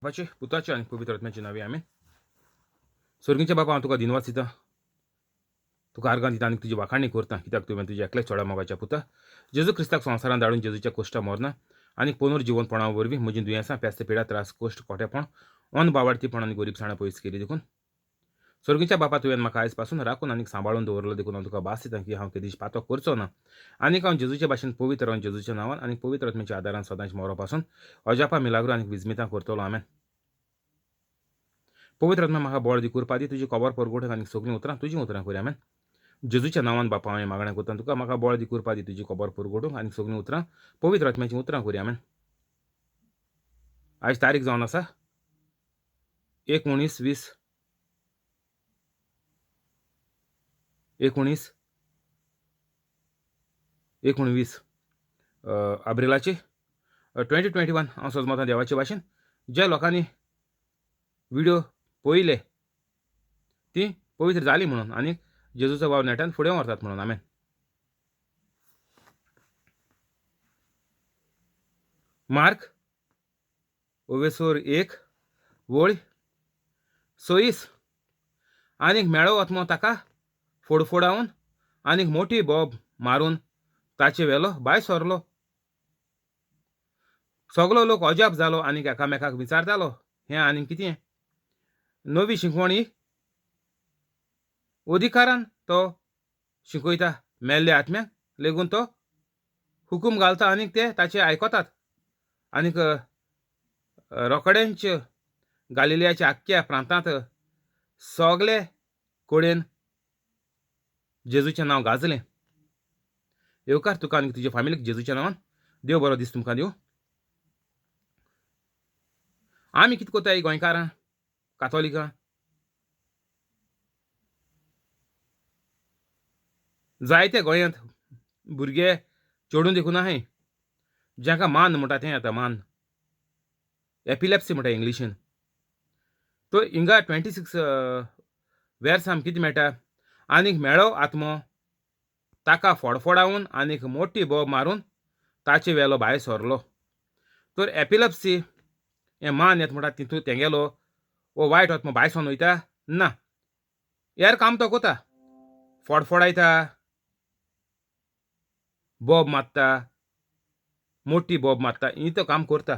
बापाचे, पुताचे आनी पवित्र आत्म्याचे नांवे आमेन. सर्गीच्या बापा, हांव तुका दिनवास दिता, तुका आर्गां दिता आनी तुजी वाखाणी करता, कित्याक तुवें तुज्या एकल्याच चोडा मोगाच्या पुता जेजू क्रिस्ताक संवसारांत धाडून जेजूच्या कोश्टा मरना आनी पुनर्जिवनपणा वरवीं म्हजीं दुयेंसां, पेस्त पिडा, त्रास, कोश्ट, कोटेपण, अनबावाडतीपण आनी गोरीबसाणां पयस केली. देखून सर्गीच्या बापा, तुवें म्हाका आयज पासून राखून आनी सांबाळून दवरलो, देखून हांव तुका भास दिता की हांव केदीच पातो करचो ना आनीक हांव जेजूचे भाशेन पवित्र रावन जेजूच्या नांवान आनी पवित्र आत्म्याच्या आदारान सदांच मरो पासून अजापां, मिलाग्रो आनी विजमितां करतलो. आमेन. पवित्र आत्मा म्हाका बळ दी, कुरपा दी, तुजी खबर परगटूंक आनी सगळीं उतरां तुजीं उतरां करी. आमेन. जेजूच्या नांवान बापा हांवें मागणें करता तुका, म्हाका बळ दी, कुरपा दी, तुजी खबर परगटूंक आनी सगळीं उतरां पवित्र आत्म्याचीं उतरां करी. आमेन. आयज तारीख जावन आसा 19 20 19 19 एप्रिलाची 2021. हांव सजमतां देवाचे भाशेन ज्या लोकांनी व्हिडिओ पळयले ती पवित्र जाली म्हणून आनी जेजूचो वावर नेटान फुडें व्हरतात म्हणून. आमेन. मार्क ओवेसोर 1 वळ 26. आनीक मेळो आत्मो ताका फोडफोडावन आनीक मोठी बोब मारून ताचे वेलो भायर सरलो. सगलो लोक अजाप जालो आनीक एकामेकाक विचारतालो, हें आनीक कितें नवी शिकवण ही? अधिकारान तो शिकयता, मेल्ल्या आत्म्याक लेगून तो हुकूम घालता आनीक ते ताचे आयकतात. आनीक रोखडेंच गालिलियाच्या आख्ख्या प्रांतांत सगले कडेन जेजूचें नांव गाजलें. येवकार तुका आनी तुज्या फामिलीक जेजूच्या नांवान. देव बरो दीस तुमकां दिवं. आमी कितें कोताय गोंयकारां कातोलिकां? जायते गोंयांत भुरगे चेडूं देखून आहाय जांकां मान म्हणटा तें येता, मान, एपिलेप्सी म्हणटा इंग्लिशीन. तो हिंगा 26 वेर्स आमकां कितें मेळटा? आनीक मेळो आत्मो ताका फोडफोडावन आनीक मोठी बोब मारून ताचे वेलो भायर सरलो. तर एपिलेप्सी हें मान येता म्हणटा तितून तेंगेलो वो वायट आत्मो भायर सरून वयता ना, हेर काम तो कोता, फोडफोडायता, बोब मारता, मोठी बोब मारता, ही तो काम करता.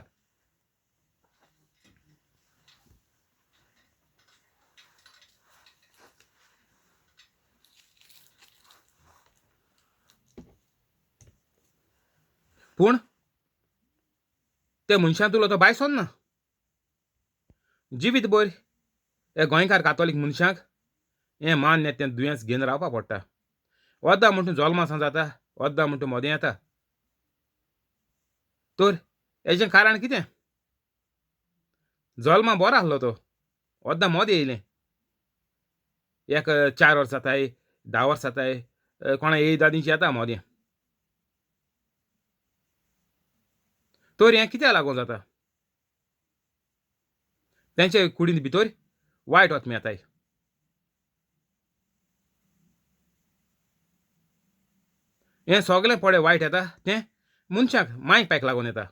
पूण ते मनशांतलो तो भायर सरना. जिवीत भर हे गोंयकार कातोलीक मनशांक हें मान्य तें दुयेंस घेवन रावपा पडटा. अर्दा म्हणटा जल्मा सावन जाता, अर्दा म्हणटा मोदें येता. तर हेजें कारण कितें? जल्मा बरो आसलो तो, अर्दा मोदें येयलें. एक 4 वर्सां जाताय, 10 वर्सां जाताय, कोणा एक दादींची येता मोदें. तर हें कित्याक लागून जाता? तेंचे कुडींत भितर वायट आत्मे येताय. हें सगलें पळय वायट येता तें मनशाक मायक पायक लागून येता.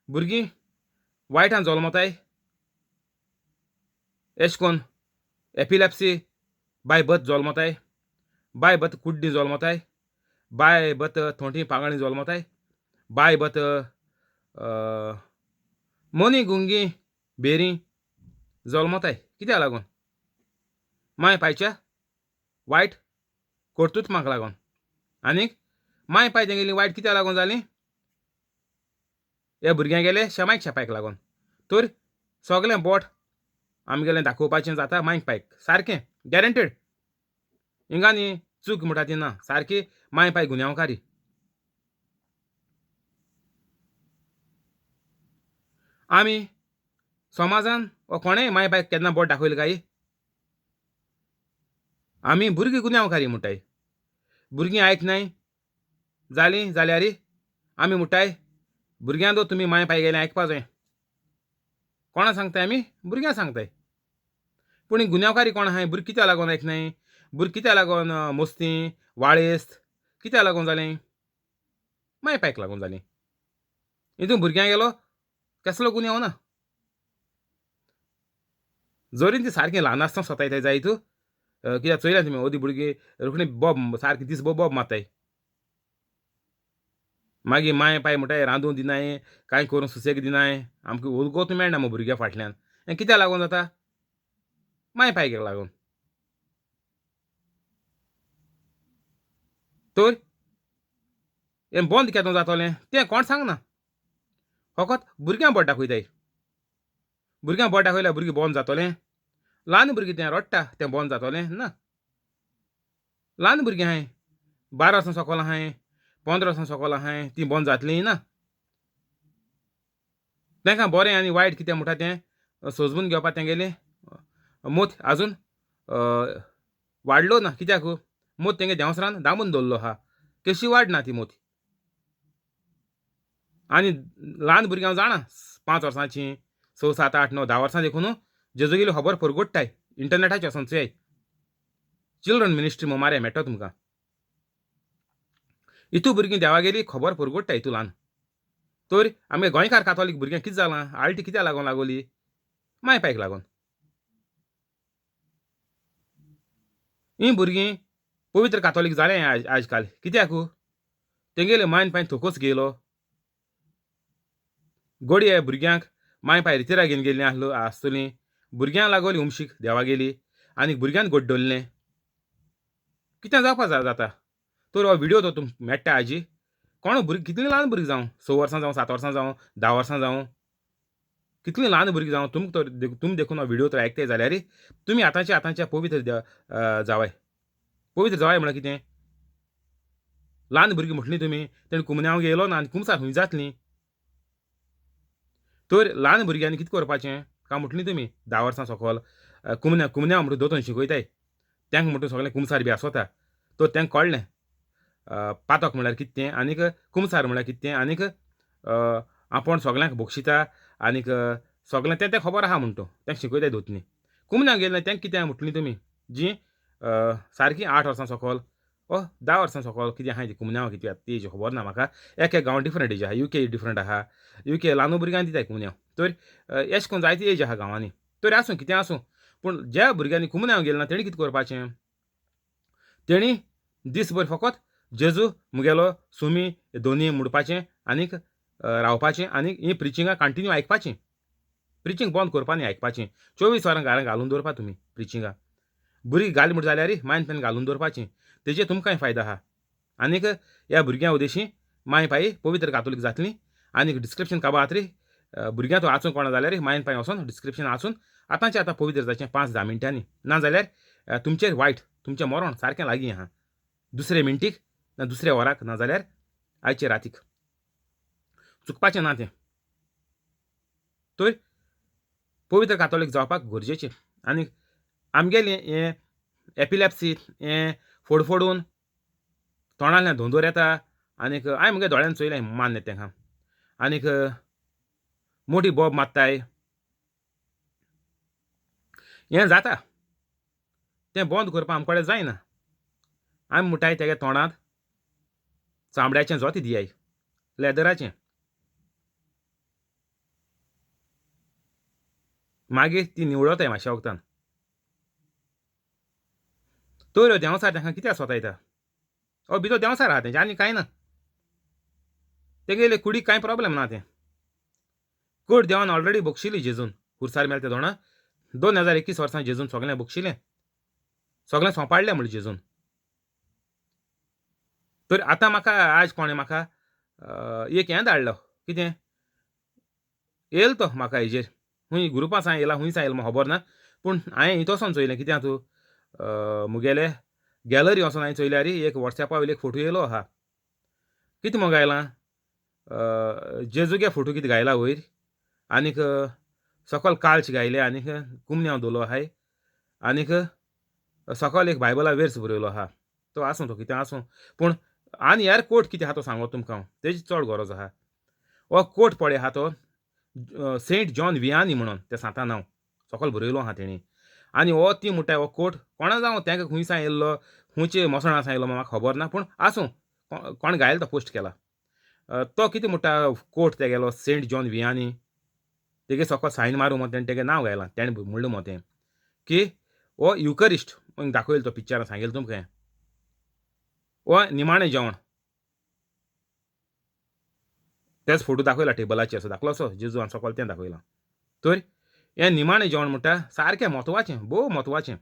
भुरगीं वायटान जल्मताय, एश कोन एपिलेप्सी बाय बर्थ जल्मताय, बाय बर्थ कुड्डी जल्मताय, बाय बर्थ थोंटी पांगळी जल्मताय, बाय बर्थ मोनी गुंगी बेरी जल्मताय. कित्याक लागून? माय पायच्या वायट कर्तुत्वाक लागून. आनीक माय पाय तेंगेली वायट कित्याक लागून जाली? हे भुरग्यांक गेले शेमायक शेपायक लागून. तर सगलें बोट आमगेलें दाखोवपाचें जाता मायक पायक, सारकें गॅरंटेड. हिंगा न्ही चूक म्हणटा ती ना, सारकी माय पाय गुन्यांवकारी. आमी समाजान वा कोणेय माय पायक केन्ना बोट दाखयलें काय? आमी भुरगीं गुन्यांवकारी म्हणटाय. भुरगीं आयकनाय जालीं जाल्यार आमी म्हणटाय भुरग्यां तुमी माय पाय गेले आयकपा जाय. कोणा सांगताय आमी? भुरग्यां सांगताय. पूण गुन्यांवकारी कोण आहाय? भुरगीं कित्याक लागून आयकनाय? भुरगीं कित्याक लागून मस्ती वाळेस्त कित्याक लागून जालें? माय पायक लागून जालीं. हितून भुरग्यां गेलो कसलो गुन्यांव ना. जरी ती सारकें ल्हान आसतना सतायताय जायत, कित्याक चोयल्या तुमी अदी भुरगीं रोखडीं बोब सारकी दीस बोब मारताय. मागीर मांय पाय म्हणटाय रांदूंक दिनाय, कांय करूंक सुसेग दिनाय, आमकां उलगोत मेळना मगो भुरग्यां फाटल्यान. हें कित्याक लागून जाता? मांय पायक लागून. तर हें बंद केदो जातलें तें कोण सांगना. फकत भुरग्यांक बोट दाखयताय. भुरग्यांक बोट दाखयल्यार भुरगीं बंद जातलें? ल्हान भुरगीं तें रडटा तें बंद जातलें ना. ल्हान भुरगीं आहाय, 12 वर्सां सकल आहाय, 15 वर्सां सकल आहाय, तीं बंद जातलीं ना. तांकां बरें आनी वायट कितें म्हणटा तें सोजून घेवपाक तेंगेलें मोत आजून वाडलो ना. कित्याक मोत तेंगे देंवसरान दामून दवरलो आहा, केशी वाडना ती मोत. आनी ल्हान भुरग्यांक जाणा 5 वर्सांची, 6, 7, 8, 9, 10 वर्सां देखून जेजूगेली खबर परगोडटाय इंटरनेटाचेर वचोन चोयाय. चिल्ड्रन मिनिस्ट्री म्हूण मारया मेळटलो तुमकां. इतू भुरगीं देवागेली खबर परगोडटा इतू ल्हान. तर आमगे गोंयकार कातोलीक भुरग्यांक कितें जालां? आल्टी कित्याक लागून लागोली? माय पायक लागून. हीं भुरगीं पवित्र कातोलीक जालें आज काल. कित्याक? तेंगेले मायन पायन थोकोच गेलो. गोडये भुरग्यांक माय पाय रितिरा घेवन गेल्लीं आसलो आसतलीं. भुरग्यांक लागोली उमशीक देवा गेली आनी भुरग्यान गोड्डोल्लें. कितें जावपा जाता? तर हो व्हिडियो तो तुमकां मेळटा आजी. कोण भुरगीं कितलीं ल्हान भुरगीं जावं, 6 वर्सां जावं, 7 वर्सां जावं, 10 वर्सां जावं, कितलीं ल्हान भुरगीं जावं, तुमकां तर तुमी देखून हो व्हिडियो तर आयकताय जाल्यार तुमी आतांच्या आतांच्या पवित्र जावाय. पवित्र जावाय म्हळ्यार कितें? ल्हान भुरगीं म्हटलीं तुमी तेणें कुमन्यांव गेलो ना आनी कुमसार खंय जातलीं? तर ल्हान भुरग्यांनी कितें करपाचें काय म्हटलीं तुमी 10 वर्सां सकल कुमन्यांव कुमन्यांव म्हणटा दोतोन शिकयताय तांकां म्हणटा सगळें कुमसार बी आसता. तर तांकां कळ्ळें पातक म्हळ्यार कितें तें आनीक कुमसार म्हळ्यार कितें तें आनीक आपूण सगळ्यांक बक्षिता आनीक सगळें तें तें खबर आहा म्हणटा तांकां शिकयताय दोतनी. कुमन्यांव गेलें तांकां कितें म्हटलीं तुमी जीं सारकीं 8 वर्सां सकल ओ 10 वर्सां सकल कितें आहाय ती कुमन्यांव कितें आतां तेजी खबर ना म्हाका. एक एक गांव डिफरंट एज आहा, युके डिफरंट आहा, युके ल्हान भुरग्यांक दिताय कुमन्यांव. तर एशें करून जायती एज आहा गांवांनी. तर आसूं कितें आसूं, पूण ज्या भुरग्यांनी कुमन्यांव गेलें ना तेणी कितें करपाचें? तेणी दीसभर फकत जेजू मुगेलो सुमी दोनी म्हणपाचें आनीक रावपाचें आनीक हीं प्रिचिंगां कंटिन्यू आयकपाचीं. प्रिचींग बंद करपा न्ही, आयकपाचीं. 24 वरां घरान घालून दवरपा तुमी प्रिचिंगां. भुरगीं घाली म्हण जाल्यार मायन पेन घालून दवरपाचीं, तेजेर तुमकांय फायदो आहा. आनीक ह्या भुरग्यां उदेशी माय पाय पवित्र कातोलीक जातलीं. आनीक डिस्क्रिप्शन काबार रे भुरग्यां तो आसून कोणा जाल्यार मायन पाय वचोन डिस्क्रिप्शन आसून आतांचें आतां पवित्र जाचें 5-10 मिनटांनी. ना जाल्यार तुमचेर वायट तुमचें मरण सारकें लागीं आहा. दुसरे मिनटीक ना दुसऱ्या वराक ना जाल्यार आयचे रातीक चुकपाचें ना तें. तर पवित्र कातोलीक जावपाक गरजेचें. आनी आमगेलें हें एपिलॅप्सी हें फोडफोडून तोंडांतल्यान धोंदोर येता आनीक हांवें म्हगे दोळ्यान चोयलें मान्य तेंकां. आनीक मोटी बोब मारताय हें जाता तें बंद करपाक आमचे कडेन जायना. आमी म्हणटाय तेगे तोंडांत चामड्याचें जोतें दियाय, लेदराचें. मागीर ती निवळताय मातशा वखदान. तर देंवचार तांकां कित्याक सोतायता? हो भितर देंवचार आहा तेंचे आनी कांय ना. तेगेले कुडीक कांय प्रोब्लेम ना. तें कूड देवान ऑलरेडी बक्षिली जेजून खुर्सार मेल तें दोणा 2021 वर्सां जेजून सगळें बक्षिलें, सगळें सोंपाडलें म्हणलें जेजून. तर आतां म्हाका आज कोणें म्हाका एक हें धाडलो कितें येयल तो म्हाका हेजेर खूंय ग्रुपां सावन येयला खूंय सावन येयला म्हाका खबर ना, पूण हांवें हिंत वचोन चोयलें कित्याक तूं मुगेले गॅलरी वचोन हांवें चोयल्यार एक वॉट्सॅपा वयलो एक फोटो येयलो आहा. कितें म्हूण गायलां जेजूगे फोटो कितें गायला वयर आनीक सकल काल्च गायले आनीक कुमन्यांव दवरलो आहाय आनीक सकल एक बायबला वेर्स बरयलो आहा. तो आसूं तो कितें आसूं, पूण आनी यार कोट कितें आहा तो सांगो तुमकां हांव, तेजी चड गरज आहा. हो कोट पळय आहा तो सेंट जॉन वियानी म्हणून त्या सांता नांव सकल बरयलो आहा तेणी. आनी हो ती म्हणटा हो कोट कोणा जावं तांकां खंय सावन येयल्लो खंयचे मसणा सावन येयलो म्हाका खबर ना, पूण आसूं कोण गायलो तो पोस्ट केला. तो कितें म्हणटा कोट तेगेलो सेंट जॉन वियानी तेगे सकल सायन मारूं म्हूण तेणें तेगें नांव गायलां, तेणें म्हणलें म्हूण तें. की हो युकरिस्ट दाखयल तो पिक्चरान सांगेल तुमकां हो निमाणें जेवण तेच फोटो दाखयला टेबलाचेर असो दाखलो असो जेजू आनी सकयल तें दाखयलां. तर हें निमाणें जेवण म्हणटा सारकें म्हत्वाचें, भोव म्हत्वाचें.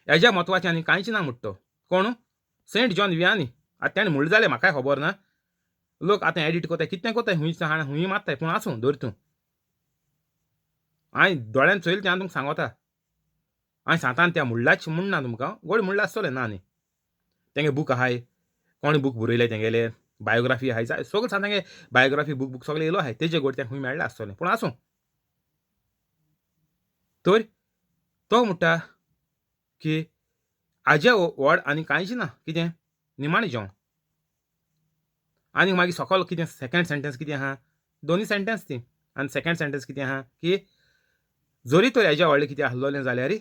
हेज्या म्हत्वाचें आनी कांयच ना म्हणटा तो. कोण? Saint John Vianney. आतां तेणें म्हणलें जाल्यार म्हाकाय खबर ना, लोक आतां एडिट कोताय कितें कोताय हुंय हुंय मारताय, पूण आसूं धर तूं. हांवें दोळ्यान चोयलें तें हांव तुमकां सांगोता. हांवें सांतान त्या म्हणलाच म्हण ना तुमकां, गोड म्हणलां आसतलें ना न्ही. तेंगे बूक आहाय, कोणें बूक बरयले तेंगेले, बायोग्राफी आहाय, सगळें सांग तेंगे बायोग्राफी बूक बूक सगळें येयलो आहाय, तेजे गोड तें खूंय मेळ्ळा आसतलें, पूण आसूं. तर तो म्हणटा की हाजे व्हड आनी कांयच ना, कितें निमाणें जेवण. आनी मागीर सकल कितें सेकेंड सेंटेन्स कितें आहा, दोनूय सेंटेन्स ती. आनी सेकेंड सेंटेन्स कितें आहा की जरी तर हेज्या व्हडलें कितें आसलोलें जाल्यार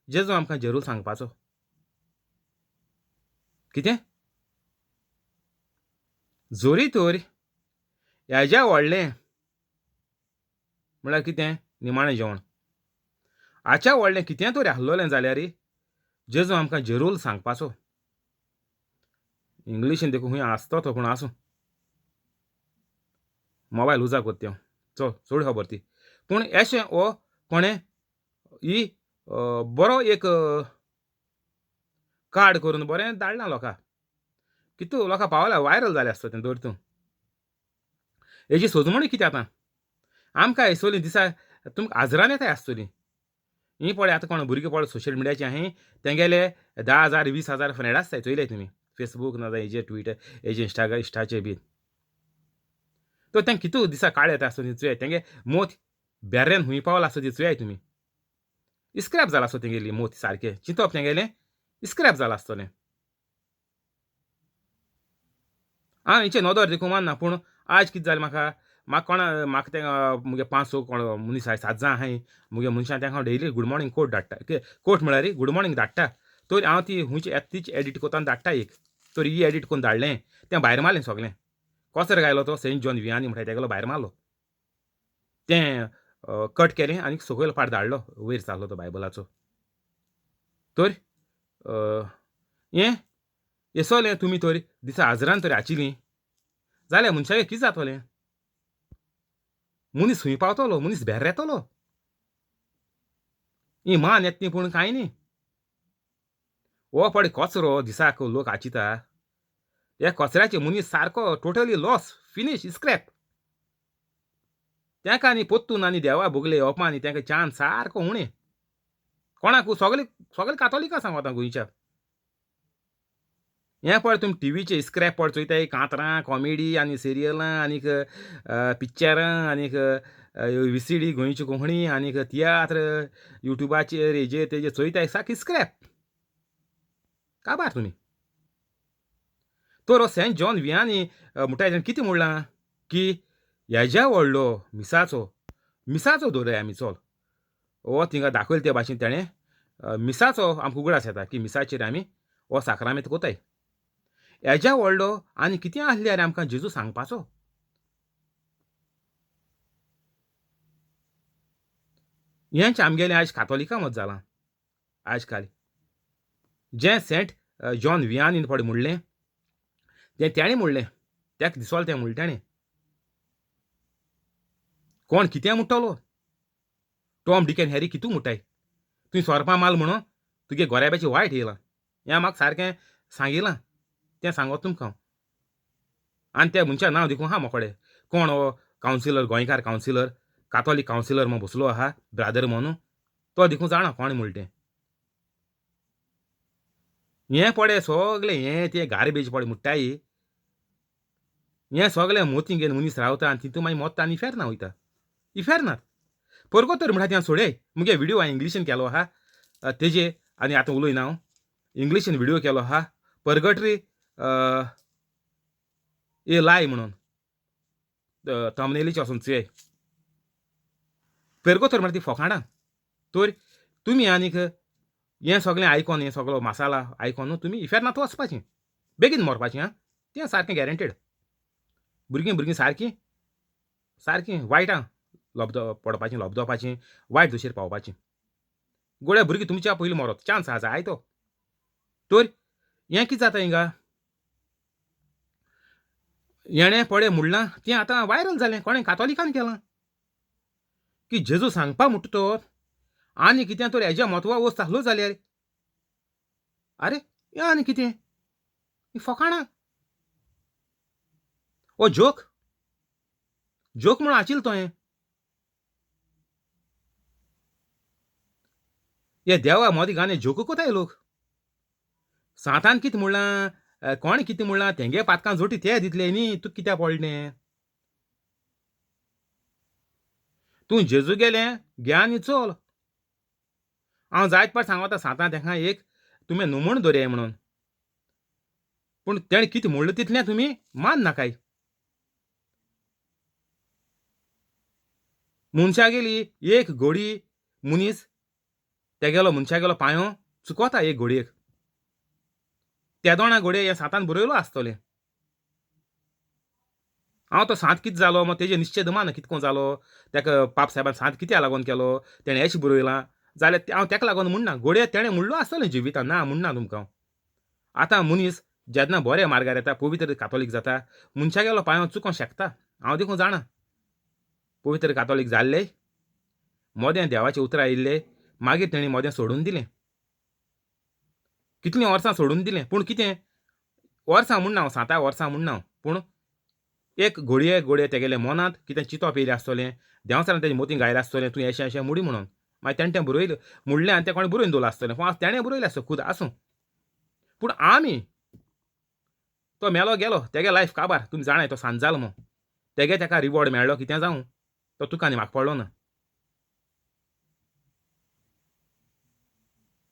जेजू आमकां जरूर सांगपाचो. कितें? जरी तर हेज्या व्हडलें म्हळ्यार कितें निमाणें जेवण, हाच्या व्हडलें कितें तर आसलोलें जाल्यार जेजू आमकां जरूर सांगपाचो. इंग्लिशीन देखून खंय आसतो तो, पूण आसूं मोबायल उजा कोत्ता तें, चल चड खबर ती. पूण अशें हो कोणें ही बरो एक कार्ड करून बरें धाडलां लोकांक, कितू लोकां पावला, वायरल जालें आसता तें. धर तूं हेजी सोजमणी कितें आतां आमकां आसतली दिसा तुमकां आजरान येताय आसतली. ही पळय आतां कोण भुरगीं पळय सोशल मिडियाचे आहाय तेंगेले 10,000 20,000 फ्रेंड आसताय, चोयले तुमी फेसबूक ना जाल्यार हेजे ट्विटर हेजे इंस्टाग्राम इश्टाचे बीन. तर तेंकां कितू दिसा काळ येता आसतली चोयाय, तेंगे मोत बेर्रेन हुंय पावला आसतली चोयाय तुमी. स्क्रॅप जाला आसतो तेंगेली मोत, सारकें चिंतप तेंगेलें स्क्रॅप जालां आसतलें. हांव हेंचे नदर देखून मानना, पूण आज कितें जालें म्हाका, म्हाका कोणा म्हाका तें मुगे 5-6 कोण मनीस आहाय, 7 जाण आहाय मुगे मनशां, तेंका हांव डेली गूड मॉर्निंग कोट धाडटा, कोट म्हळ्यार गूड मॉर्निंग धाडटा. तर हांव ती हुंयची येता तीच एडिट कोता आनी धाडटा एक. तर ही एडिट करून धाडलें तें भायर मारलें सगळें, कसर घायलो तो सेंट जॉन वियानी म्हणटा तेगेलो भायर मारलो, तें कट केलें आनी सकयल पाट धाडलो, वयर चाललो तो बायबलाचो. तर हें येसोलें तुमी तर दिसा आजरान तर आचिली जाल्यार मनशागेर कितें जातलें? मनीस खंय पावतलो? मनीस बेर्रेतलो. ही मान येता ती पूण कांय न्ही. हो पळय कचरो दिसाक लोक आचिता, ह्या कचऱ्याचे मनीस सारको टोटली लॉस, फिनीश, स्क्रॅप. तेंका आनी पोत्तून आनी देवा भोगले येवपा आनी तेंका चान्स सारको उणें. कोणाकू सगळे सगळे कातोलिकां सांगता गोंयच्या. हें पळय तुमी टिवीचे स्क्रॅप पळय चोयताय, कांतरां, कॉमेडी आनी सिरियलां आनीक पिक्चरां आनीक विसीडी गोंयची कोंकणी आनीक तियात्र युट्यूबाचेर हेजेर तेजेर चोयताय, सारकी स्क्रॅप काबार तुमी. तर हो सेंट जॉन वियानी म्हणटा तेणें कितें म्हणलां की हेज्या व्हडलो मिसाचो, मिसाचो दवरया आमी, चल हो थिंगा दाखयलो ते भाशेन तेणें मिसाचो आमकां उगडास येता की मिसाचेर आमी हो साक्रामेंत कोताय. हेज्या व्हडलो आनी कितें आसल्यार आमकां जेजू सांगपाचो. हेंच आमगेलें आयज कातोलिकां मत जालां आयज काल. जें सेंट जॉन वियानीन पळय म्हणलें तें तेणें म्हणलें, तेका दिसोलें तें म्हणलें तेणें. कोण कितें म्हणटलो? टॉम डिक आनी हॅरी कितू म्हणटाय तुवें सोरपां माल म्हणून तुगे गोऱ्याब्याचें वायट येयलां, हें म्हाका सारकें सांगिलां, तें सांगत तुमकां हांव. आनी त्या मनशा नांव देखून आहा मोकडे, कोण हो कावन्सिलर, गोंयकार कावन्सिलर, कातोलीक कावन्सिलर म्हण बसलो आहा ब्रादर म्हणून, तो देखून जाणा कोण म्हणटा तें. हें पळय सगळें हें तें गार्बेज पळय म्हणटाय, हें सगळें मोती घेवन मनीस रावता आनी तितून मागीर मोत्ता आनी इफेर्ना वयता, इफेर्नात. परगो तर म्हणटा तें सोडय, मुगे व्हिडियो हांवें इंग्लिशीन केलो आहा तेजे, आनी आतां उलयना हांव, इंग्लिशीन व्हिडियो केलो आहा परगटरी ए लाय म्हणून थंबनेलीचे वचून चोय. पेरगो तर म्हणटा ती फोकाणां. तर तुमी आनीक हें सगळें आयकोन, हें सगळो मसाला आयकोन तुमी इफेर्नात वचपाचें, बेगीन मरपाचें आं, तें सारकें गॅरंटेड. भुरगीं भुरगीं सारकीं सारकीं वायटां लोबदो पडपाचीं, लोबदोवपाचीं, वायट दशेर पावपाचीं. गोड्या भुरगीं तुमच्या पयलीं मरोत चान्स आसा जाय तो. तर हें कितें जाता हिंगा, हेणें पळय म्हणलां तें आतां वायरल जालें. कोणें? कातोलिकान केलां की जेजू सांगपा म्हणटा तो आनी कितें तर हेज्या म्हत्वा वस्त आसलो जाल्यार, आरे हें आनी कितें फकाणां, ओ जोक जोक म्हणून आशिल्लो तो. हें हे देवा मोदी गाणे जोक कोताय लोक. सांतान कितें म्हणलां, कोणें कितें म्हणलां, तेंगे पातकां जोटी ते दितले न्ही, तुका कित्याक पडलें? तूं जेजू गेलें घे आनी चल. हांव जायत पाट सांगता सांतान तेका एक तुमी नुमूण दवरया म्हणून, पूण तेणें कितें म्हणलें तितलें तुमी मान नाकाय. मनशागेली एक घोडी मनीस तेगेलो मनशागेलो पांयो चुकोता एक घोडयेक, तेदोणा घोडये हे सांतान बरयलो आसतलें. हांव तो सांत कितें जालो मग तेजे निश्चय दमाना कितको जालो, तेका पाप साहेबान सांत कित्याक लागून केलो, तेणें अशें बरयलां जाल्यार हांव तेका लागून म्हणना. घोडये तेणें म्हणलो आसतलें जिवितान, ना म्हणना तुमकां. आतां मनीस जेन्ना बऱ्या मार्गार येता, पवित्र कातोलीक जाता, मनशागेलो पांयो चुकोंक शकता. हांव देखून जाणा, पवित्र कातोलीक जाल्ले मोदें देवाचें उतरां आयिल्ले, मागीर तेणी मोदें सोडून दिलें. कितलीं वर्सां सोडून दिलें, पूण कितें वर्सां म्हणना हांव, 7 वर्सां म्हणना हांव, पूण एक घोडये घोडये तेगेले मनांत कितें चिंतप येयलें आसतलें, देंवचारान तेजे मोती गायलें आसतलें तूं अशें अशें मुडी म्हणून, मागीर तेणें तें बरयलें म्हणलें आनी तें कोणें बरोवन दवरलां आसतलें, पूण तेणें बरयलें आसतलें खूद आसूं. पूण आमी तो मेलो गेलो, तेगे लायफ काबार, तुमी जाणाय तो सांज जालो मग, तेगे तेका रिवॉर्ड मेळ्ळो कितें जावं, तो तुका आनी म्हाका पडलो ना.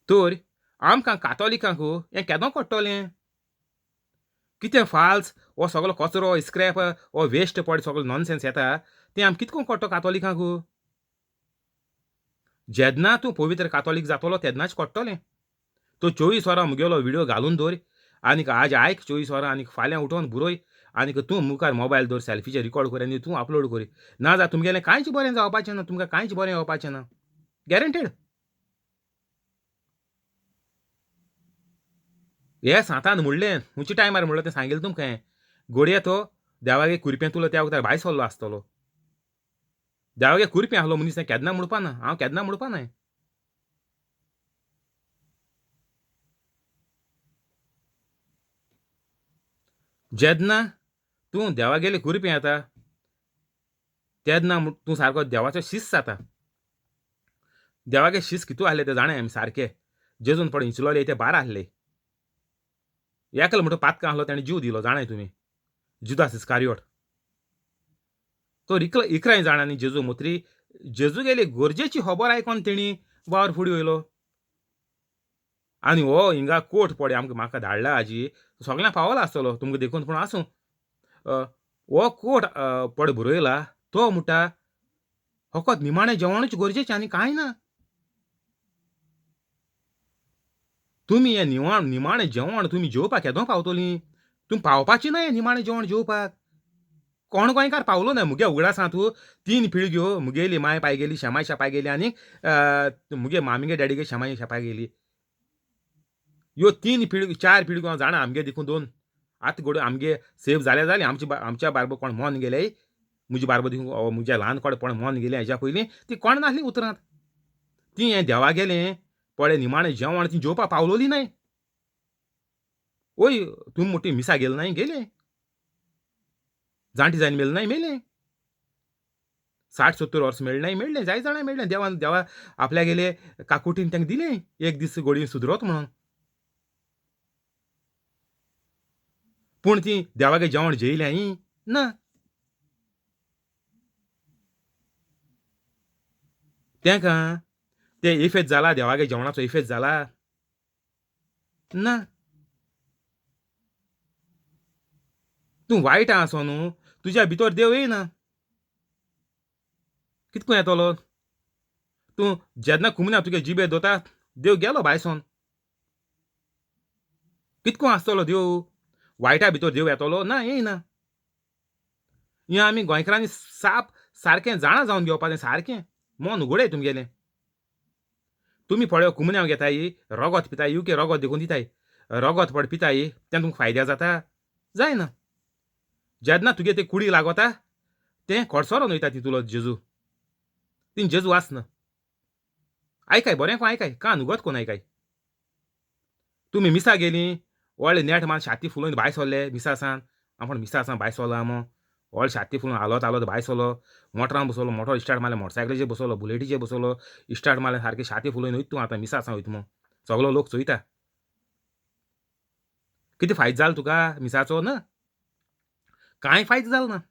तर आमकां कातोलिकांक हें केदो कळटलें कितें फाल्स हो सगलो कचरो स्क्रॅप हो वेस्ट पड सगलो नॉनसेन्स येता तें आमकां कितको कळटलो कातोलिकांक? जेन्ना तूं पवित्र कातोलीक जातलो तेन्नाच कळटलें. तो 24 वरां मुगेलो व्हिडियो घालून दवर आनीक आज आयक 24 वरां, आनीक फाल्यां उठोवन बरय, आनीक तूं मुखार मोबायल दवर, सेल्फीचेर रिकॉर्ड कर आनी तूं अपलोड कर. ना जाल्यार तुमगेलें कांयच बरें जावपाचें ना, तुमकां कांयच बरें येवपाचें ना, गॅरंटेड. हे सांतान म्हणलें खंयच्या टायमार म्हणलो तें सांगिल्लें तुमकां हांवें. घडये तो देवागे कुरपें तुलो त्या वखदार भायर सरलो आसतलो. देवागे कुरपें आसलो मनीस तें केन्ना म्हणपा ना, हांव केन्ना म्हणपा ना. जेन्ना तूं देवागेले कुरपें येता तेन्ना तूं सारको देवाचो शिस्त जाता. देवागे शिस्त कितू आहले ते जाणाय आमी सारके. जेजून पळय इंचलोले ते 12 आहले, एकलो म्हणटा पातकां आहलो तेणें जीव दिलो, जाणाय तुमी, जुदास इस्कारियोट. तो 11 जाणांनी जेजू मोत्री जेजू गेली गरजेची खबर आयकोन तेणी वावर फुडें वयलो. आनी हो हिंगा कोट पळय आमकां म्हाका धाडला आजी, सगळ्यांक पावला आसतलो तुमकां देखून, पूण आसूं. हो कोट पळय बरयला तो म्हणटा फकत निमाणें जेवणूच गरजेचें आनी कांय ना. तुमी हें निमाणें जेवण तुमी जेवपाक केदो पावतलीं? तुमी पावपाची ना हें निमाणें जेवण जेवपाक. कोण गोंयकार पावलो ना मुगे उगडासां तूं 3 पिळग्यो मुगेली माय पाय गेली, शेमाय शेपाय गेली, आनी मुगे मामीगे डॅडीगे शेमाय शेपाय गेली. ह्यो 3 पिळग्यो 4 पिळग्यो हांव जाणा आमगे देखून 2 आतां घडये आमगे सेव जाल्या जालें. आमच्या बारबो कोण मन गेले, म्हजी बारबो देखून म्हज्या ल्हान कोण कोण मन गेलें हेज्या पयलीं ती कोण नासली उतरांत. ती हें देवा गेलें पळय निमाणें जेवण ती जेवपाक पावलोली न्हय. ओय तुमी मोटी मिसा गेले नाय, गेले जाणटी जायन मेले नाय, मेले 60-70 वर्स मेळ्ळें नाय, मेळ्ळें जाय जाणां मेळ्ळें. देवान देवा आपल्या गेले काकुटीन तांकां दिलें एक दीस गोडये सुदरोत म्हणून. पूण ती देवागे जेवण जेयलें ना. तांकां ते इफेज जाला, देवागे जेवणाचो इफेज जाला ना. तूं वायट आसो न्हू, तुज्या भितर देव येयना, कितको येतलो? तूं जेन्ना कुमना तुगे जिबे दोता देव गेलो भायसोन, कितको आसतलो देव? वायटा भितर देव येतलो ना, येयना. हें आमी गोंयकारांनी साप सारकें जाणा जावन घेवपाचें, सारकें मन उगडय तुमगेलें. तुमी पळय कुमन्यांव घेताय, रगत पिताय, युके रगत देखून दिताय, रगत पड पिताय, तें तुमकां फायद्या जाता? जायना. जेन्ना तुगे ते कुडी लागता तें कडसरोन वयता तितूलो जेजू, तीन जेजू आसना. आयकाय बरें कोण आयकाय, कान उगत कोण आयकाय. तुमी मिसा गेलीं, व्हडले नेट मान छाती फुलोवन भायर सरले मिसा सान, आपूण मिसा सान भायर सरलो आमो, व्हडले छाती फुलोवन हालत हालत भायर सरलो, मोटरान बसलो, मोटर स्टार्ट मारलें, मोटरसायकलीचेर बसलो, बुलेटीचेर बसलो, स्टार्ट मारलें, सारकें छाती फुलोवन वयता तूं आतां मिसा सान वयता म्हूण सगलो लोक चोयता. कितें फायदो जालो तुका मिसाचो? ना, कांय फायदो जालो ना.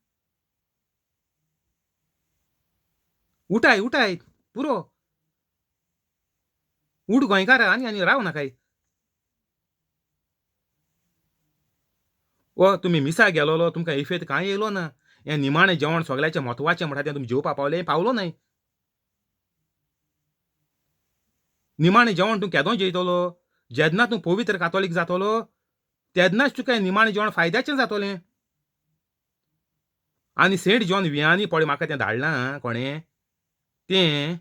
उठाय उठाय पुरो, उठ गोंयकारा, आनी आनी राव नाकाय. ओ तुमी मिसा गेलोलो तुमकां इफेत कांय येयलो ना. हें निमाणें जेवण सगळ्याचें म्हत्वाचें म्हणटा तें तुमी जेवपा पावले? पावलो न्हय. निमाणें जेवण तूं केदो जेयतलो? जेन्ना तूं पवित्र कातोलीक जातलो तेन्नाच तुका निमाणें जेवण फायद्याचें जातलें. आनी सेंट जॉन वियानी पळय म्हाका तें धाडलां कोणें, तें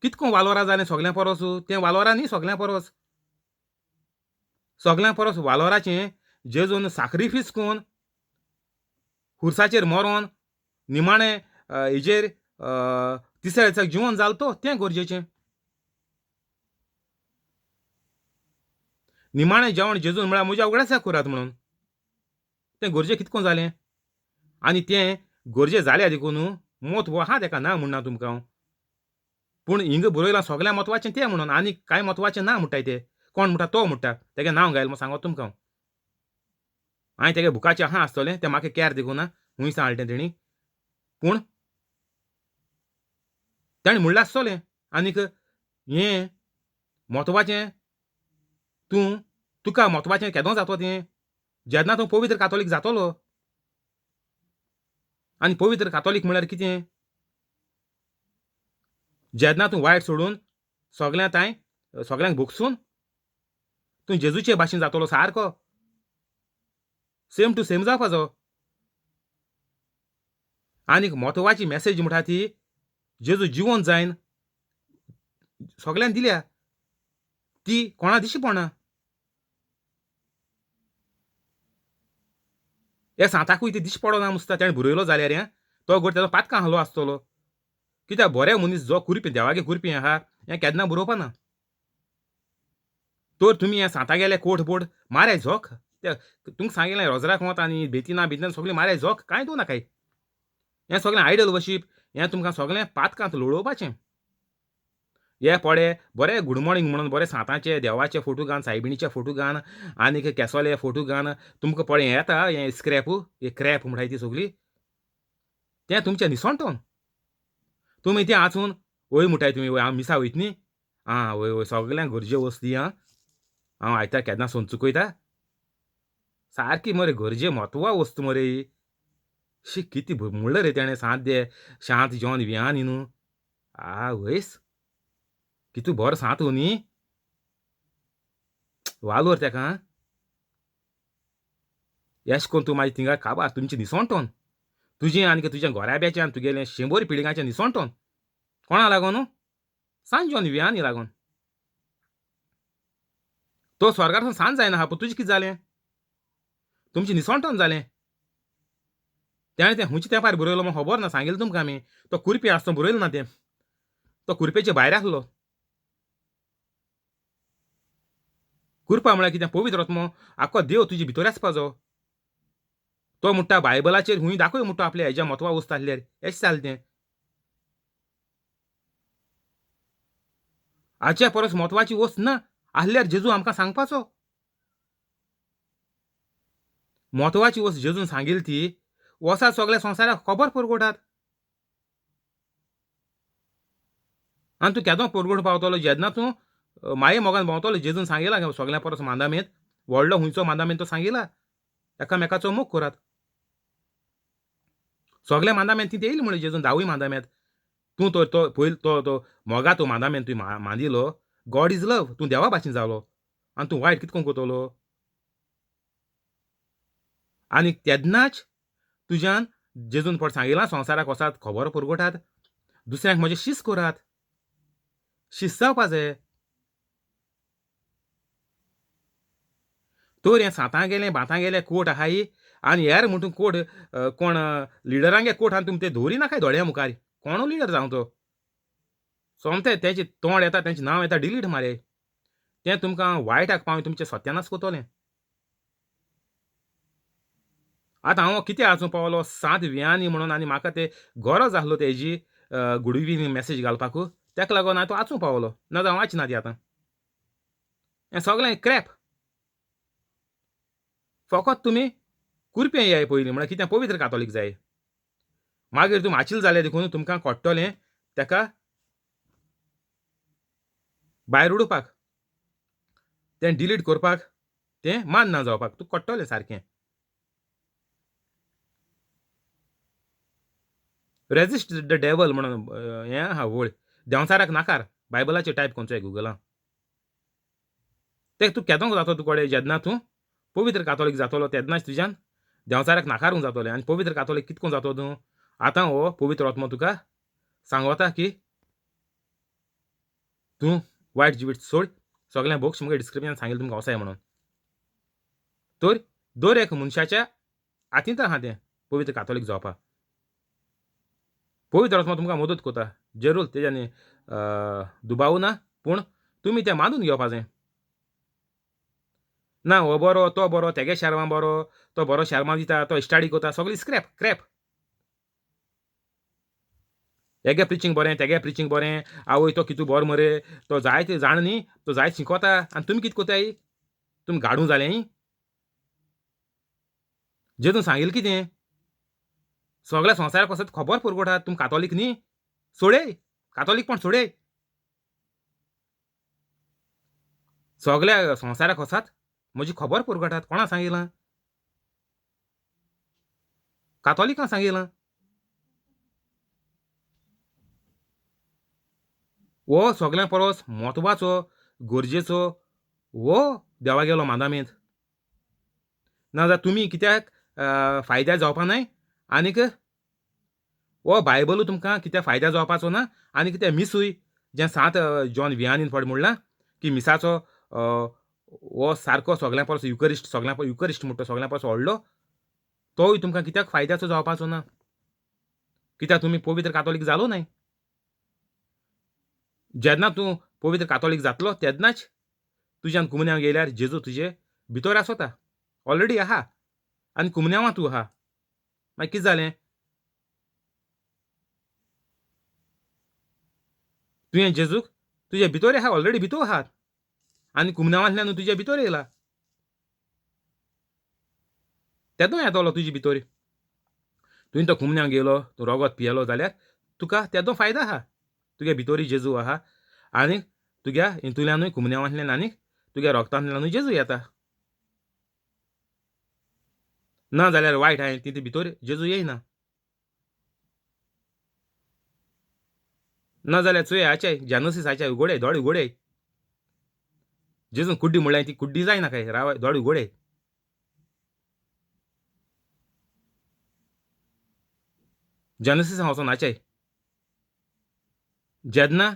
कितको वालोरा जालें सगल्यां परस, तें वालोरा न्ही सगल्यां परस, सगल्यां परस वालोराचें जेजून साक्रिफीस करून खुर्साचेर मरोन निमाणें हेजेर तिसऱ्या दिसाक जिवन जालो तो, तें गरजेचें. निमाणें जेवण जेजून म्हळ्यार म्हज्या उगडासाक करात म्हणून, तें गरजे कितको जालें. आनी तें गरजे जाल्या देखून म्हत्व आहा तेका, ना म्हणना तुमकां हांव, पूण हिंगा बरयलां सगळ्या म्हत्वाचें तें म्हणून, आनी कांय म्हत्वाचें ना म्हणटाय ते. कोण म्हणटा? तो म्हणटा, तेगे नांव घायल म्हूण सांगत तुमकां हांव. हांवें तेगे बुकाचें आहा आसतलें तें म्हाका कॅर देखून ना खूंय सावन हाडलें तेणी, पूण तेणें म्हणलें आसतलें आनीक हें म्हत्वाचें तूं तुका म्हत्वाचें केदो जातो तें, जेन्ना तूं पवित्र कातोलीक जातलो. आनी पवित्र कातोलीक म्हळ्यार कितें? जेन्ना तूं वायट सोडून सगळ्यां तांय सगळ्यांक भोगसून तूं जेजूचे भाशेन जातलो, सारको सेम टू सेम जावपाचो. आनीक म्हत्वाची मॅसेज म्हणटा ती जेजू जिवन जायन सगळ्यांक दिल्या, ती कोणा दिशी पडना. हे सांताकूय ती दिशी पडना मुसता, तेणें बरयलो जाल्यार हें तो घट तेजो पातकां आहलो आसतलो. कित्याक बरे मनीस जो कुरपी देवागे कुरपी आहा हें केन्ना बरोवपा ना. तर तुमी हें सांता गेले कोट बोट माराय झोक, ते तुमकां सांगिल्लें रोजराक वत आनी बेतिना बितिना सगळीं माराय झोक, कांय दवरना काय. हें सगळें आयडल वर्शीप, हें तुमकां सगळें पातकांत लोळोवपाचें. हे पळे बरे गूड मॉर्निंग म्हणून बरे सांताचे देवाचे फोटो घान, सायबिणीचे फोटो घान, आनीक केसोले फोटो घान तुमकां पळे हें येता, हें स्क्रॅप, हे क्रॅप म्हणटाय ती सगळी, तें तुमचें निसणटोन. तुमी तें आसून वय म्हणटाय तुमी, वय हांव मिसा वयत न्ही, आं वय वय सगळ्यांक गरजे वस्त आं, हांव आयतार केन्ना सोन चुकयता, सारकी मरे गरजे म्हत्वा वस्तू मरे ही. शी कितें म्हणलें रे तेणें, सांत दे शांत जॉन वियानी न्हू, आवयस कितू बरो सांत न्ही, वालोर तेका. एश कोन तूं मागीर थिंगा काबार तुमचें निसणटोन, तुजें आनी तुज्या घराब्याचें आनी तुगेलें शंबर पिळग्यांचें निसणटोन. कोणा लागोन? सांत जॉन वियानी लागोन. तो स्वर्गार सांत जायना हा, पूण तुजें कितें जालें? तुमचें निसणटोन जालें. तेणें तें खंयच्या तेंपार बरयलो म्हाका खबर ना, सांगिल्लें तुमकां आमी. तो कुरपी आसतना बरयलें ना तें, तो कुरपेचे भायर आसलो. कुरपा म्हळ्यार कितें? पवित्र आत्मो, आख्खो देव तुजे भितर आसपाचो. तो म्हणटा बायबलाचेर खूंय दाखय म्हणटा आपल्या हेज्या म्हत्वा वस्त आसल्यार, एशें जालें तें. हाचे परस म्हत्वाची वस्त ना आसल्यार जेजू आमकां सांगपाचो. म्हत्वाची वस्त जेजून सांगिल्ली ती वसात सगळ्या संवसाराक खबर पुरगोटात. आनी तूं केदो पुरगोट पावतलो जेन्ना तूं माये मोगान भोंवतलो. जेजून सांगिलां सगळ्यां परस मांदामेंत व्हडलो खंयचो मांदामेंत तो सांगिला, एकामेकाचो मोग करात. सगळ्या मांदामेंत ती येयली म्हणलें जेजून, धावूय मांदामेंत. तूं तो तो पयल तो तो मोगा तूं मांदामेंत तुवें मांदिलो, गॉड is love, तूं देवा भाशेन जालो आनी तूं वायट कितको करतलो. आनी तेन्नाच तुज्यान जेजून फट सांगिलां संवसाराक वसात खबर पुरगोटात, दुसऱ्यांक म्हजें शीस करात. शिस्त जावपा जाय. तर हें सांतां गेलें बातां गेलें कोट आहाय आनी हेर म्हण तूं कोट कोण लिडरांगे कोट आनी तुमी ते दवरी नाकाय दोळ्या मुखार. कोणू लिडर जावं तो, सोमतें तेंचें तोंड येता, तेंचें नांव येता, डिलीट मारे. तें तुमकां वायटाक पावून तुमचें सत्यानाश करतलें. आतां हांव कितें आसूं पावलो सांत वियानी म्हणून, आनी म्हाका ते गरज आसलो तेजी गुड इवनींग मॅसेज घालपाक, तेका लागून हांव तो आसूं पावलो, ना जाल्यार हांव वाचना ती. आतां हें सगळें क्रॅप. फकत तुमी कुरपें येयाय पयलीं, म्हळ्यार कितें पवित्र कातोलीक जाय, मागीर तुमी आचिल जाले देखून तुमकां कळटलें तेका भायर उडोवपाक, तें डिलीट करपाक, तें मान ना जावपाक, तुका कळटलें सारकें. रेजिस्ट the devil म्हणून हें आहा वळ, देंवचाराक नाकार, बायबलाचेर टायप कोनचो गुगलान. तें तूं केदोंक जातो तुकडे, जेन्ना तूं पवित्र कातोलीक जातलो तेन्नाच तुज्यान देंवचाराक नाकारूंक जातलें. आनी पवित्र कातोलीक कितको जातो तूं, आतां हो पवित्र आत्मो तुका सांगता की तूं वायट जिवीत सोड, सगळें बोक्स मुगे डिस्क्रिप्शन सांगिल्लें तुमकां वसाय म्हणून. तर दर एक मनशाच्या हातींत आहा तें पवित्र कातोलीक जावपाक. पवित्र आत्मो तुमकां मदत करता जरूर, तेज्यानी दुबाव ना, पूण तुमी तें मानून घेवपा जाय. ना हो बरो तो बरो, तेगे शेरमां बरो, तो बरो शेरमां दिता, तो स्टडी करता, सगळी स्क्रॅप क्रॅप. हेगे प्रिचींग बरें, तेगे प्रिचींग बरें, आवय तो कितू बरो मरे, तो जायते जाण न्ही, तो जायत शिकोता, आनी तुमी कितें कोताय, तुमी गाडूं जालें. जेजून सांगिल्लें कितें, सगळ्या संवसाराक वचत खबर पुरवठात, तुमी कातोलीक न्ही, सोडय कातोलीक पण सोडय, सगळ्या संवसाराक वचात म्हजी खबर पुरवठात. कोणा सांगिलां, कातोलिकां सांगिलां. हो सगळ्यां परस म्हत्वाचो गरजेचो हो देवागेलो मादामेंत. ना जाल्यार तुमी कित्याक फायद्या जावपा न्हय, आनीक हो बायबलू तुमकां कित्याक फायद्या जावपाचो ना. आनी कितें मिसूय जें सांत जॉन वियानीन फट म्हणलां की मिसाचो हो सारको सगळ्यां परस युकरिस्ट, सगळ्यां परस युकरिस्ट म्हणटा सगळ्यां परस व्हडलो, तोय तुमकां कित्याक फायद्याचो जावपाचो ना, कित्याक तुमी पवित्र कातोलीक जालो न्हय. जेन्ना तूं पवित्र कातोलीक जातलो तेन्नाच तुज्यान कुमन्यांव गेल्यार जेजू तुजे भितर आसता, ऑलरेडी आहा, आनी कुमन्यांवां तूं आहा. मागीर कितें जालें, तुवें जेजूक तुजे भितर आहा, ऑलरेडी भितर आहा, आनी कुमन्यांवांतल्यान तुजे भितर येयला, तेदो येतलो तुजे भितर. तुवें तो कुमन्यांव गेलो, तूं रोगत पियेलो जाल्यार तुका तेदो फायदो आहा, तुगे भितरूय जेजू आहा, आनी तुज्या हितूंतल्यानूय कुमन्यांवांतल्यान आनी तुज्या रोगतांतल्यानूय जेजू येता. ना जाल्यार वायट आहा ती भितर जेजू येयना. ना जाल्यार चोय हाचे जेनसीस हाचे उगोडे दोळे उगोडे, जेजून कुड्डी म्हणल्यार ती कुड्डी जायना काय, राव दोळे उगोडे. जेनसीस वचोन हाचे जेन्ना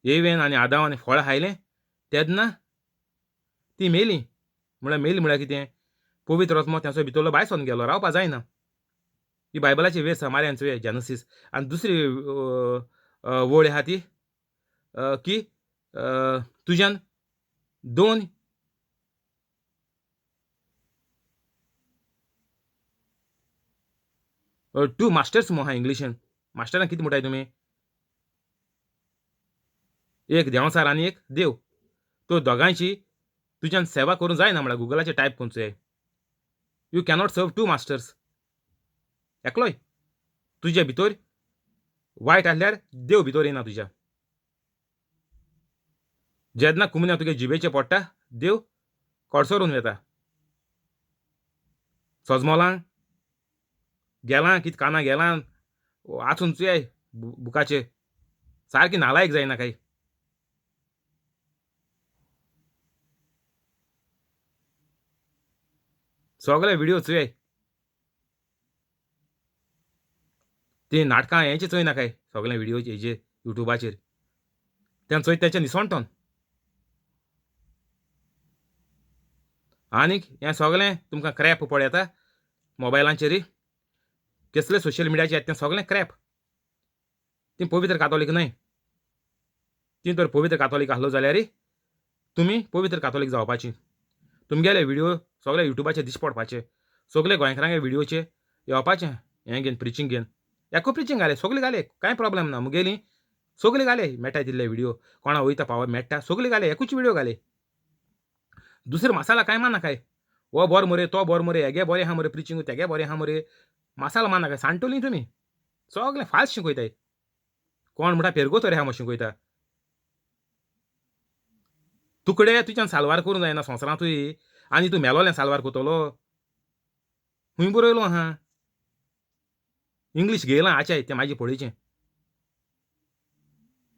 एवेन आनी आदावान फळ खायलें तेन्ना ती मेली. म्हळ्यार मेली म्हळ्यार कितें, पवित्र आत्मो तांचो भितरलो भायर सरून गेलो, रावपा जायना. ही बायबलाची वेस मार्यान चोय जेनसीस. आनी दुसरी वळ आहा ती की तुज्यान दोन टू मास्टर्स म्हूण आहा इंग्लिशीन. मास्टरान कितें म्हणटाय तुमी, एक देंवचार आनी एक देव, तो दोगांयची तुज्यान सेवा करूंक जायना. म्हळ्यार गुगलाचेर टायप करून चोय, you cannot serve two masters. एकलोय तुजे भितर वायट आसल्यार देव भितर येना तुज्या. जेन्ना कुमन्या तुगे जिबेचेर पडटा देव कडसरून वता. सजमोलां गेलां कितें काना गेलां वाचून चोय बुकाचेर, सारकी नालायक जायना काय. सगळे व्हिडिओ चोय, ती नाटकां हेंचे चोय नाकाय, सगळे व्हिडिओ हेजे युट्यूबाचेर. तें चोयता तेंचें निसणटोन. आनीक हें सगळें तुमकां क्रॅप पळयता मोबायलांचेर, केसले सोशल मिडियाचेर येता तें सगळें क्रॅप. ती पवित्र कातोलीक न्हय. ती तर पवित्र कातोलीक आसलो जाल्यार तुमी पवित्र कातोलीक जावपाची. तुमगेले व्हिडियो सगळे युट्यूबाचेर दिश्टी पडपाचे, सगळे गोंयकारांगे व्हिडियोचे येवपाचे. हें घेवन प्रिचींग घेवन एकू प्रिचींग घाले, सगळे घाले, कांय प्रॉब्लेम ना. मुगेली सगळे घाले मेळटा तितले व्हिडियो, कोणा वयता पावर मेळटा सगळे घाले, एकूच व्हिडियो घाले. दुसरे मसाला कांय मानाकाय, हो बरो मरे तो बरो मरे, हेगे बरें आहा मरे प्रिचींग, तेगे बरें आहा मरे, मसाला मानाकाय. सांडटली तुमी सगळें फाल्स शिकयताय. कोण म्हणटा पेरगोतोर आहा म्हूण शिकयता. तुकडे तुज्यान साल्वार करूंक जायना संवसारांतूय, आनी तूं मेलोलें साल्वार करतलो. खूंय बरयलो आहा? इंग्लीश घेयलां आचाय तें मागीर पळोवचें,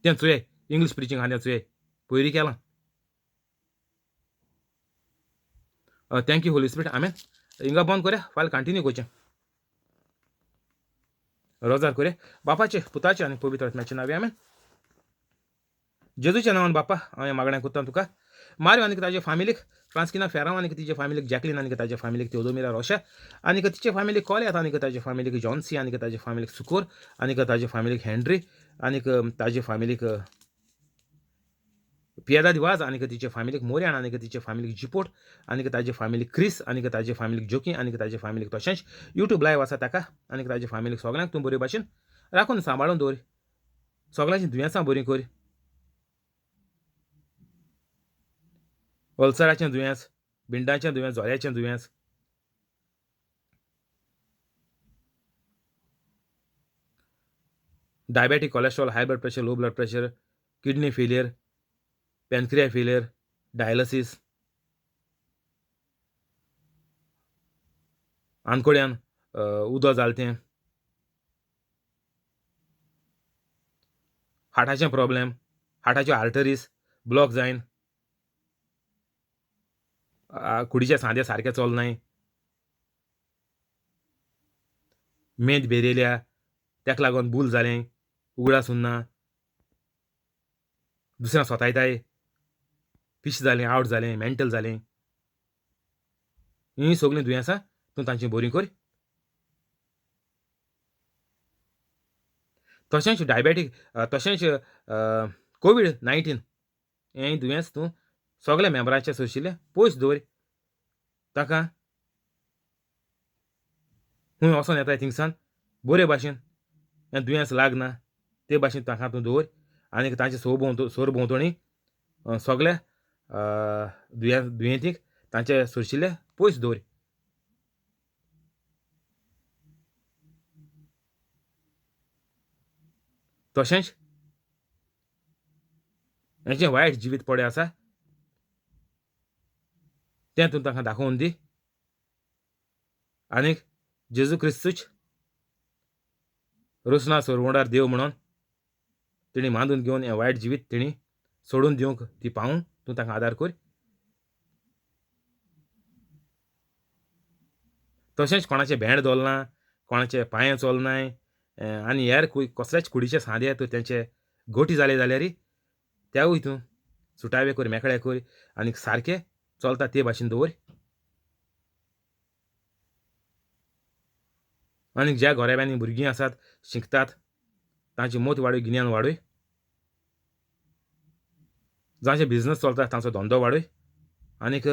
तें चोय इंग्लीश प्रिचींग आहा तें चोय पयरी केलां. Thank you Holy Spirit, आमेन. हिंगा बंद करया, फाल्यां कंटिन्यू करचें. रोजार करया. बापाचे पुताचे आनी पवित्र आत्म्याचे नांवे आमेन. जेजूच्या नांवान बापा हांव हें मागणें करता तुका. मारियो आनी ताजे फामिलीक, फ्रांस्किना फेरांव आनी तिचे फामिलीक, जॅकलीन आनी ताजे फामिलीक, तेवदोमिरा रोशा आनी तिचे फामिलीक, कोल्यात आनी ताजे फामिलीक, जॉन्सी आनी ताजे फामिलीक, सुकोर आनी ताजे फामिलीक, हेनरी आनी ताजे फामिलीक, पियेदा दिवाज आनी तिचे फामिलीक, मोर्यान आनी तिचे फामिलीक, जिपोट आनी ताजे फामिलीक, क्रिस आनी ताजे फामिलीक, जोकी आनी ताजे फामिलीक, तशेंच युट्यूब लायव आसा ताका आनी ताजे फामिलीक सगळ्यांक तूं बरे भाशेन राखून सांबाळून दवर. सगळ्यांची दुयेंसां बरीं कर. अल्सराचें दुयेंस, बिंडाचें दुयेंस, जोऱ्याचें दुयेंस, diabetic, cholesterol, high blood pressure, low blood pressure, kidney failure, pancreas failure, dialysis, आनकोड्यान उदक जालें तें, हार्टाचें प्रॉब्लेम, हार्टाच्यो आर्टरीज ब्लॉक जायन, कुडीचे सांदे सारके चलनाय, मेद भेरेल्या ताका लागून भूल जालें, उगडास उरना, दुसऱ्यां सोतायताय, पिश जालें, आवट जालें, मेंटल जालें, हीं सगळीं दुयेंसां तूं तांची बरीं कर. तशेंच डायबेटीक, तशेंच कोवीड-19 हें दुयेंस तूं सगल्या मेंबरांचे सोशिल्लें पयस दवर. ताका खूंय वचोन येताय थिंगसान बरे भाशेन हें दुयेंस लागना ते भाशेन ताका तूं दवर आनी तांचे सरभोंवतणी सगल्या दुयेंतीक तांचे सोशिल्ले पयस दवर. तशेंच हें जें वायट जिवीत पडे आसा तें तूं तांकां दाखोवन दी आनीक जेजू क्रिस्तूच रोसना सरवंडार देव म्हणून तेणी मानून घेवन हें वायट जिवीत तेणी सोडून दिवंक ती पावूं तूं तांकां आदार कर. तशेंच कोणाचें भेंड धोलना, कोणाचें पांयें चलनाय आनी हेर कसलेच कुडीचे सांदे तूं तेंचे गोटी जाले जाल्यार त्यावूय तूं सुटावे कर, मेकळे कर आनी सारके चलता ते भाशेन दवर. आनी ज्या घराब्यांनी भुरगीं आसात शिकतात तांची मत वाडय, गिन्यान वाडय. जांचे बिजनस चलता तांचो धंदो वाडय आनीक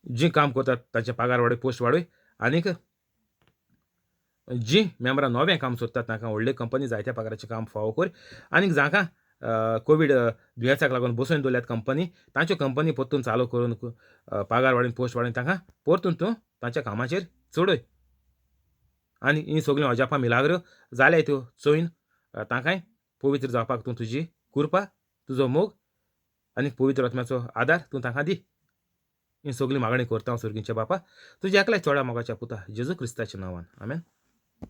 जीं काम करतात तांचे पगार वाडय, पोस्ट वाडय. आनीक जीं मेंबरां नवें काम सोदतात तांकां व्हडले कंपनी जायत्या पगाराचें काम फावो कर. आनीक जांकां कोवीड दुयेंसाक लागून बसोवन दवरल्यात कंपनी, तांच्यो कंपनी परतून चालू करून पगार वाडोवन पोस्ट वाडोवन तांकां परतून तूं तांच्या कामाचेर चडय. आनी हीं सगळीं अजापां मिलाग्रो जाल्याय त्यो चोयन तांकांय पवित्र जावपाक तूं तुजी कृपा, तुजो मोग आनी पवित्र आत्म्याचो आदार तूं तांकां दी. हीं सगळीं मागणी करता हांव सर्गीच्या बापा, तुज्या एकल्या चोडा मोगाच्या पुता जेजू क्रिस्ताच्या नांवान, आमेन.